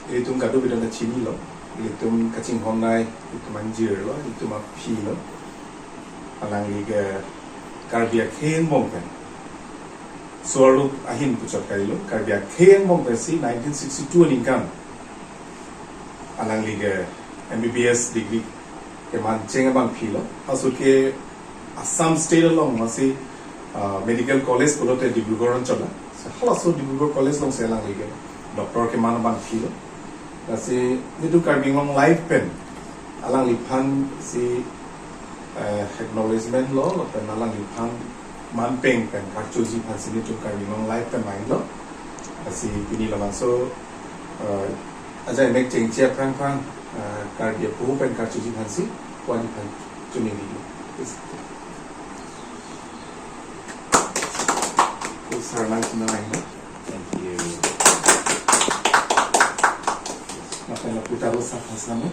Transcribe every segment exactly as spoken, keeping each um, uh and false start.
Ilitum kadokave ta chinilo, ilitum kachinghon nai, ilitum angjirlo, ilitum aphilo. Alangli ke Karbi akhei angbong pen suarlo ahin puchot kalilo, Karbi akhei angbong pensi nineteen sixty-two aningkan alangli ke M B B S degree kemancheng abang philo. Halaso ke Assam State along masi, ah, medical college pulote Dibrugarh anchot lo. Si halaso Dibrugarh College alongsi alangli ke doctor keman abang philo. Lasi nelitum Karbi Anglong Live pen alangliphan si, eh, acknowledgement lo, lapen alangliphan manpeng pen karjuji aphansi nelitum Karbi Anglong Live pen main lo. Lasi pini labangso, eh, ajai mek chengche aphrang phrang, eh, Karbi apu pen karjuji aphansi pu-an aphan chuningri lo. Please. Please, sir, nang chunang lo. Thank you. Lapen lapu ta ro sa khas nang. M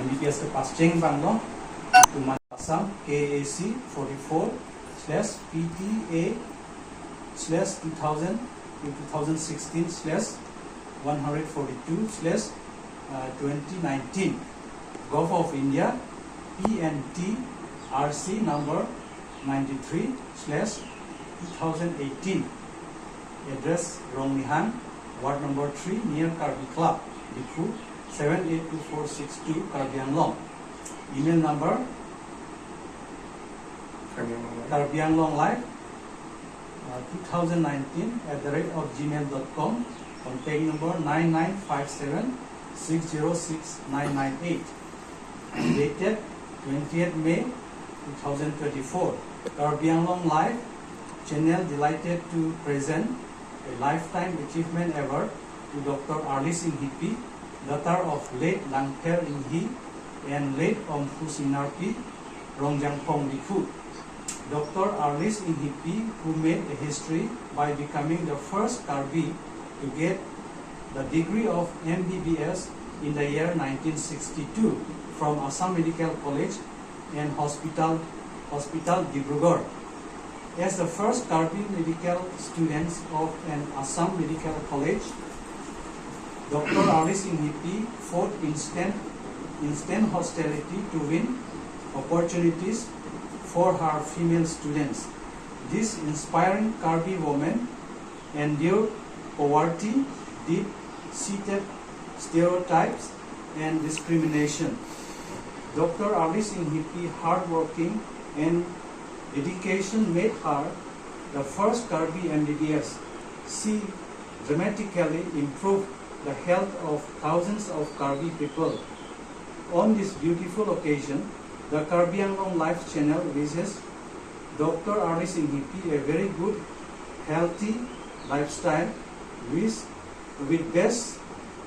B B S kepascheng abang lo, ilitum Assam K A C forty-four slash P T A slash two thousand to two thousand sixteen slash one hundred forty-two slash twenty nineteen, Govt of India, P N T R C number ninety-three slash two thousand eighteen. Address Rongnihang, Ward number three, near Karbi Club, Diphu, seven eight two four six two, Karbi Anglong. Email number, Karbi Anglong Live, uh, two thousand nineteen at the rate of gmail dot com. Contact number nine nine five seven six zero six nine nine eight. Dated twentieth May two thousand twenty-four. Karbi Anglong Live channel delighted to present a Lifetime Achievement Award to Doctor Arlis Inghipi, daughter of late Langpher Inghi and late Omphu Singnarpi, Rongjangphong, Diphu. Doctor Arlis Inghipi, who made a history by becoming the first Karbi to get the degree of M B B S in the year nineteen sixty-two from Assam Medical College and Hospital, Hospital Dibrugarh. As the first Karbi medical students of an Assam Medical College, Doctor Arlis Inghipi fought instant, instant hostility to win opportunities for her female students. This inspiring Karbi woman endured poverty, deep-seated stereotypes, and discrimination. Doctor Arlis Inghipi hardworking and dedication made her the first Karbi M B B S. She dramatically improved the health of thousands of Karbi people. On this beautiful occasion, the Karbi Anglong Live channel wishes Doctor Arlis Inghipi a very good, healthy lifestyle. Wish with best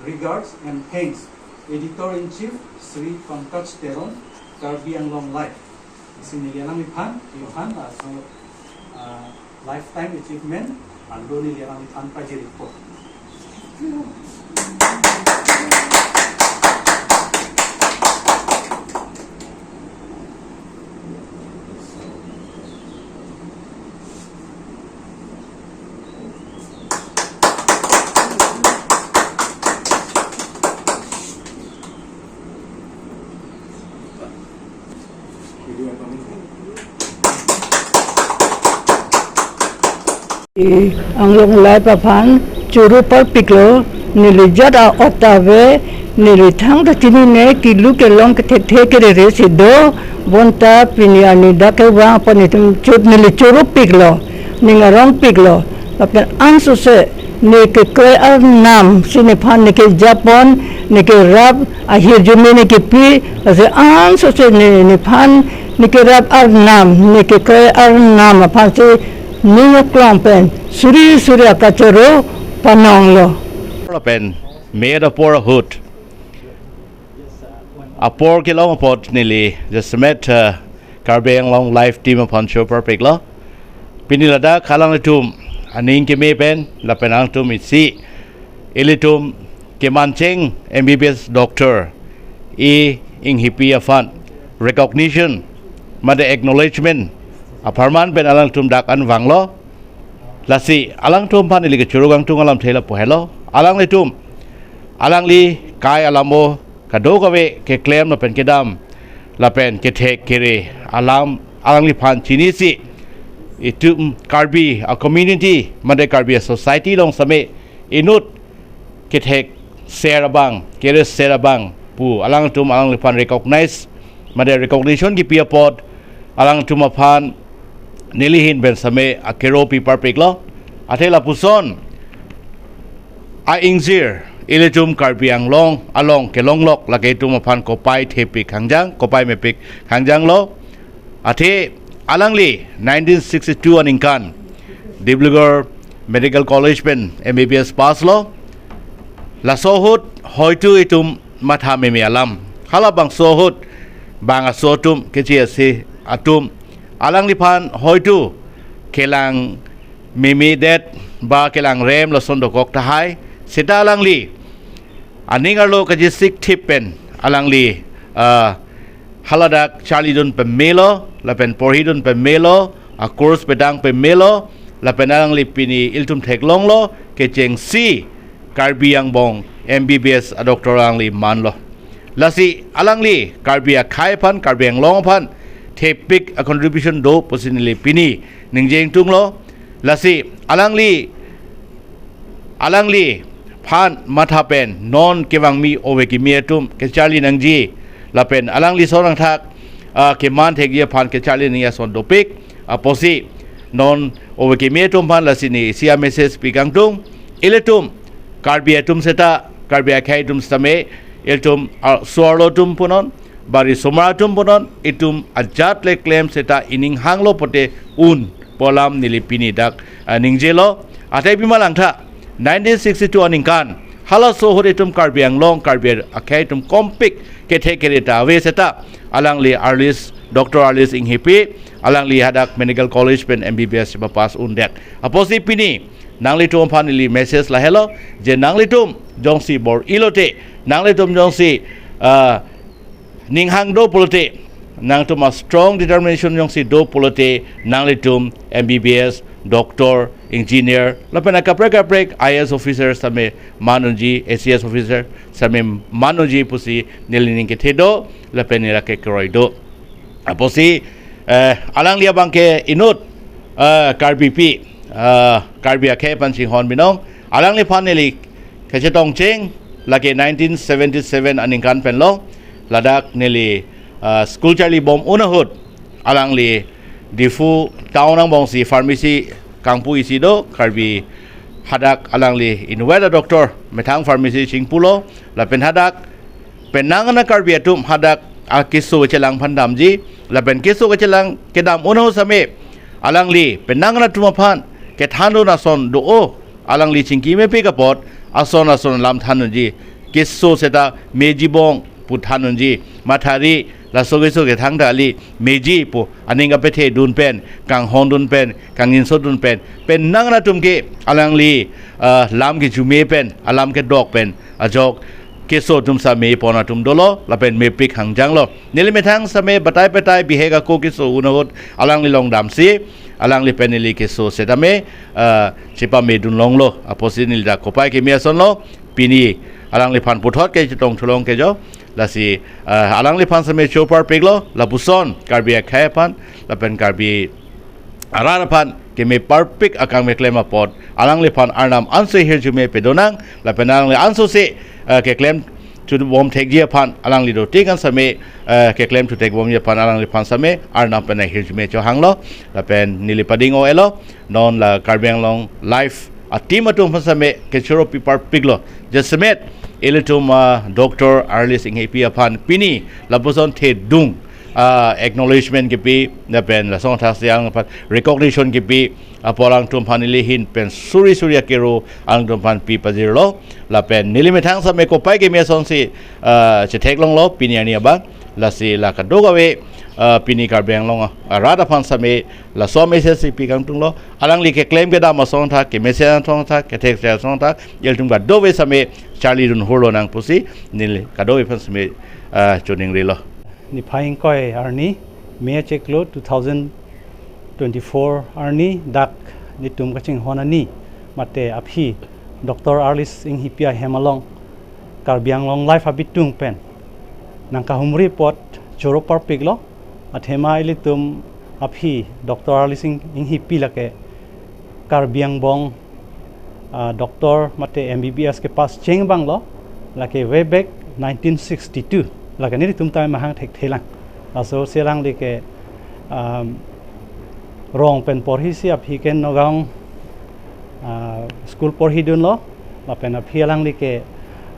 regards and thanks. Editor-in-Chief Shri Pankaj Teron, Karbi Anglong Live. Isi neli alangliphan, iphan, ah, so, ah, Lifetime Achievement, ando neli alangliphan pajirpo. Anglong Live aphan choro parpiklo, neli jat a-ot ave, neli thangta chinine, kilu kelong kethethe kerere si do, bonta pini arni dak kevang apot nelitum chot neli choro piklo, ning arong piklo, lapen ansose ne kekroi arnam si nephan ne kejapon, ne kerap ahirjume ne kepi, lasi ansose ne, nephan ne kerap arnam, ne kekroi arnam aphansi ning aklong pen suri suri akachoro panonglo. Lapen me apor ahut apor kelong apot neli jasemet, eh, Karbi Anglong Live team aphan choro parpiklo. Pini ladak alanglitum aning keme pen lapen alangtum isi ilitum kemancheng M B B S doctor E Inghipi aphan recognition mate acknowledgement apharman pen alangtum dak an vanglo. Lasi alangtum aphan ili kechoro kangtung alamthe lapu helo. Alanglitum, alangli kai alamo kadokave keklem lapen kedam lapen kethek kere alam alangliphan chinisi, itum Karbi a-community mate Karbi a-society along same inut kethek ser abang, kere ser abang pu alangtum alangliphan recognize mate recognition kipi apot alangtum aphan neli ahin pen same akero pi parpiklo. Athe lapuson a-ingjir ilitum Karbi Anglong along kelonglok lake itum aphan kopai thepik hangjang, kopai mepik hangjanglo. Athe alangli nineteen sixty-two aningkan Dibrugarh Medical College pen M B B S pass lo. Laso ahut hoitu itum matha meme alam, halabangso ahut bang aso atum, keche ase atum, alangliphan hoitu kelang memedet ba kelang rem lason dokok tahai. Seta alangli aning arlo kachisik thip pen alangli, ah, haladak charlidun pemelo lapen porhidun pemelo, a-course pedang pemelo, lapen alangli pini ilitum theklonglo kechengsi Karbi angbong M B B S a-doctor alangli manlo. Lasi alangli Karbi akhei aphan, Karbi Anglong aphan thepik a-contribution do pusi neli pini ningje ingtunglo. Lasi alangli, alangliphan matha pen non kevangmi ove kimi atum kecharli nangji lapen alangli ason angthak, ah, keman thekji aphan kecharli nangji ason dopik apotsi non ove kimi atum aphan lasi neli isi a-message pi kangtung. Ilitum Karbi atum seta, Karbi akhei atum seta me, ilitum, ah, so-arlo atum punon, bari osomar atum punon, itum ajat le klem seta ining hanglo pote un pu alam neli pini dak, ah, ningjelo. Athe pima langtha, nineteen sixty-two aningkan halaso ahut itum Karbi Anglong, Karbi akhei atum kompik kethek kere ta ave seta alangli Arlis, Doctor Arlis Enghipi, alangli hadak Medical College pen M B B S chepapass undet. Apotsi pini nanglitum aphan neli message lahelo, je nanglitum jongsi bor-ilote, nanglitum jongsi, ah, ning hang do pulote, nangtum a-strong determination jongsi do pulote, nanglitum M B B S, doctor, engineer, lapen akaprek kaprek I A S officer same man unji, A C S officer same man unji pusi neli ning kethe do, lapen neli ra kekroi do. Apotsi, eh, alangli abangke inut, eh, Karbipi, eh, Karbi akhei aphan chinghon binong, alangliphan neli kachetongcheng lake nineteen seventy-seven aningkan penlo, ladak neli, eh, school charlibom un ahut alangli Diphu town angbongsi pharmacy kangpu isi do, Karbi hadak alangli inutvet a-doctor methang pharmacy chingpulo, lapen hadak penang an a-Karbi atum hadak akeso chelang aphan damji, lapen keso chelang kedam un ahut same alangli penang an atum aphan kethandun ason do-o, alangli chingki mepik apot ason ason alam thandunji, keso seta meji bong pu thandunji, mathari laso keso kethang ta kali, meji pu aning kapethedun pen, kanghondun pen, kanginsodun pen, penang an atum ke alangli, ah, lam kejume pen, alam kedok pen ajok keso atum same pon atum dolo, lapen mepik hangjanglo. Neli methang same batai petai bihek ako keso un ahut alangli along damsi, alangli pen neli keso seta me, ah, chepamedun longlo, apotsi neli dak kopai kimi asonlo, pini alangliphan puthot kachetong thulong kejo, lasi, ah, alangliphan same cho parpiklo, lapuson Karbi akhei aphan, lapen Karbi arat aphan keme parpik akam keklem apot alangliphan Arnam ansi hirjume pedonang, lapen alangli ansose, eh, keklem thubom thekji aphan alangli dotik an same, eh, keklem thuthekbomji aphan alangliphan same Arnam pen ahirjume chohanglo, lapen neli pading o-elo, non la Karbi Anglong Live a-team atum aphan same kechoro pi parpiklo. Jasemet ilitum, ah, Doctor Arlis Enghipi aphan pini lapuson thedung, ah, acknowledgement kipi, lapen lason athak siang aphan recognition kipi, apo alangtum aphan neli ahin pen suri suri akero alangtum aphan pi pajirlo, lapen neli methang same kopai kimi asonsi, ah, chetheklonglo pini arni abang, lasi la kadokave, ah, pini Karbi Anglong arat aphan same laso message si pi kangtunglo, alangli keklem kedam ason athak, kemesen ason athak, kethek ason athak, ilitum kadokave same charlidun hurlo nang pusi neli kadokave aphan same, ah, choningrilo. Niphai ingkoi arni, May achiklo two thousand twenty-four arni dak nelitum kachinghon ani mate aphi Doctor Arlis Enghipi ahem along Karbi Anglong Live abitung pen nangkahumri apot choro parpiklo. Athema ilitum aphi Doctor Arlis Eng-, Enghipi lake Karbi angbong, ah, doctor mate M B B S kepass cheng abanglo, lake way back nineteen sixty-two, lake nelitum ta mahang thekthelang. Laso si alangli ke, um, rong pen porhisi aphi ke Nagaon, ah, school porhidunlo, lapen aphi alangli ke,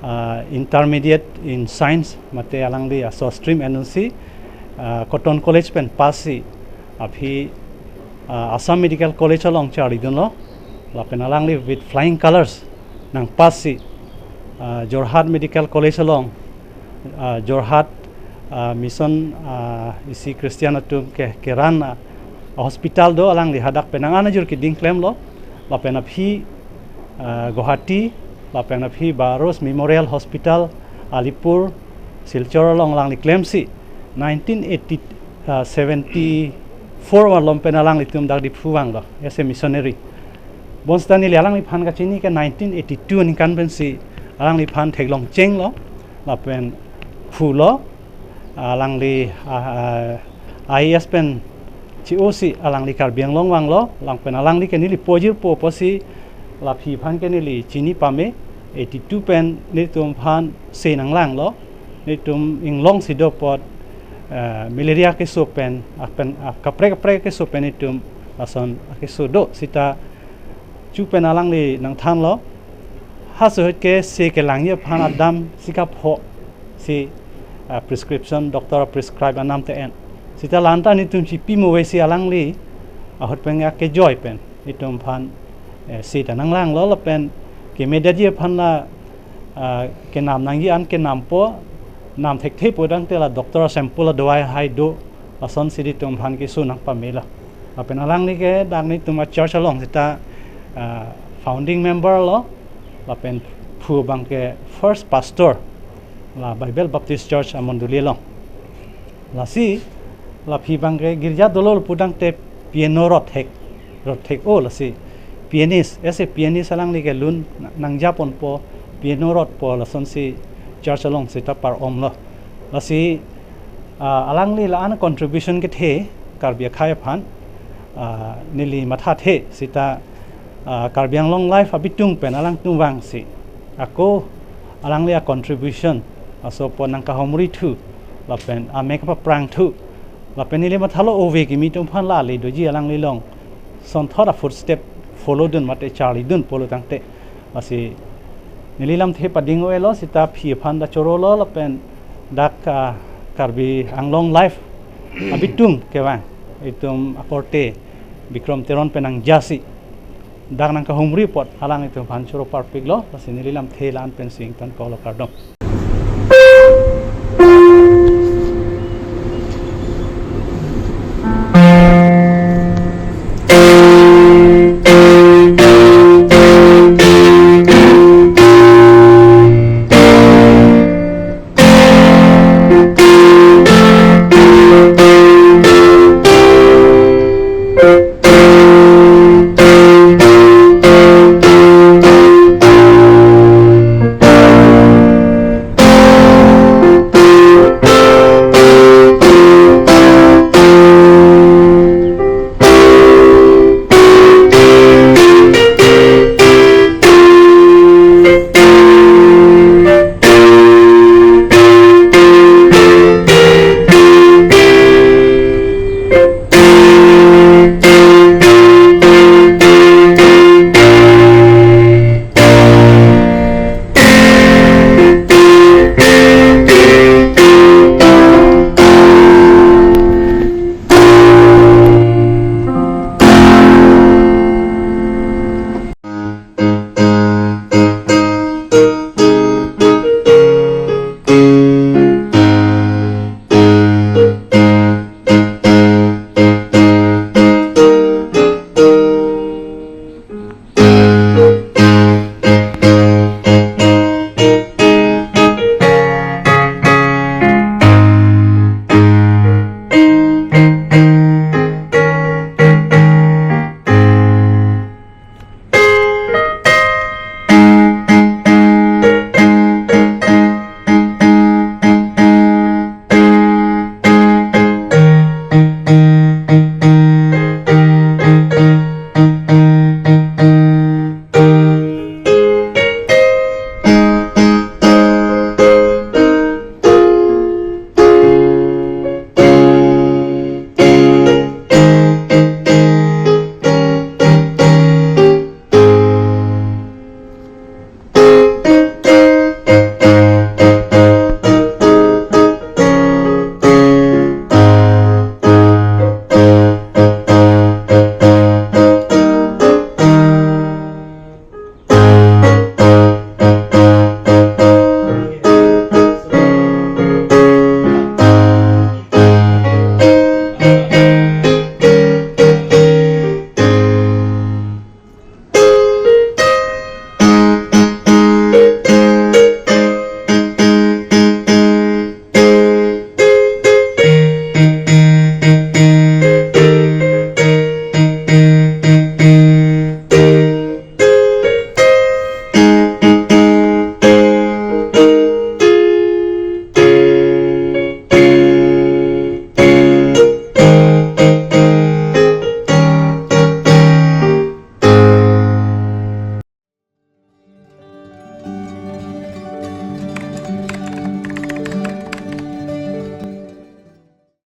ah, intermediate in science mate alangli laso stream enunsi, ah, Cotton College pen pass si aphi, ah, Assam Medical College along charlidunlo, lapen alangli with flying colours nangpass si, ah, Jorhat Medical College along, ah, Jorhat, ah, mission, ah, isi Christian atum ke, ke-run, ah, hospital do, alangli hadak pen nang-an ajur keding klemlo, lapen aphi, ah, Guwahati, lapen aphi Bharos Memorial Hospital, Alipur, Silchar along alangli klemsi nineteen eighty, ah, seventy-four malom pen alanglitum dak Diphu vanglo as a missionary. Bonsita neli alangliphan kachini ke nineteen eighty-two aningkan pensi alangliphan theklong chenglo, lapen phulo, alangli, ah, ah, I A S pen chi-osi alangli Karbi Anglong vanglo, lapen alangli ke neli pojirpo pusi la aphi aphan ke neli chini pame. Eighty-two pen nelitum aphan se nanglanglo, nelitum inglong si do apot, eh, malaria keso pen, ah, pen, ah, kaprek kaprek keso pen nelitum lason keso do sita chu pen alangli nangthanlo. Ha suhut ke se kelangji aphan adam si kapho si, ah, prescription doctor prescribe anam te en. Sita la-an ta nelitum chipi mo ve si alangli ahut pen akejoi pen nelitum aphan, eh, sita nanglanglo lapen kemedetji aphan la, ah, kenam nangji an kenampo, nam thekthepo tangte la doctor sample la dawai hai do, lasonsi nelitum aphan keso nangpamelo. Lapen alangli ke dak nelitum a-church along sita, ah, founding member lo, lapen phu abang ke first pastor la Bible Baptist Church amondoli along. Lasi la aphi abang ke girja dolo pu tangte piano rot thek, rot thek-o, lasi pianist, as a pianist alangli ke lun nangjaponpo, piano rotpo, lasonsi church along sita par-omlo. Lasi, ah, alangli la-an contribution kethe Karbi akhei aphan, ah, neli mathathe sita, ah, Karbi Anglong Live abitung pen alangtum vangsi ako alangli a-contribution, laso apot nangkahumri thu, lapen amek paprang thu, lapen neli mathalo ove kimi atum aphan la ale doji alangli along sonthot a-footstep follow dun mate charlidun pulo tangte. Lasi neli lamthe pading-o-elo sita aphi aphan ta chorolo lapen dak, ah, Karbi Anglong Live abitung kevang itum akorte Bikram Teron pen nangjasi dak nangkahumri apot alanglitum aphan choro parpiklo, lasi neli lamthe la-an pensi ingtonkoklo, kardom.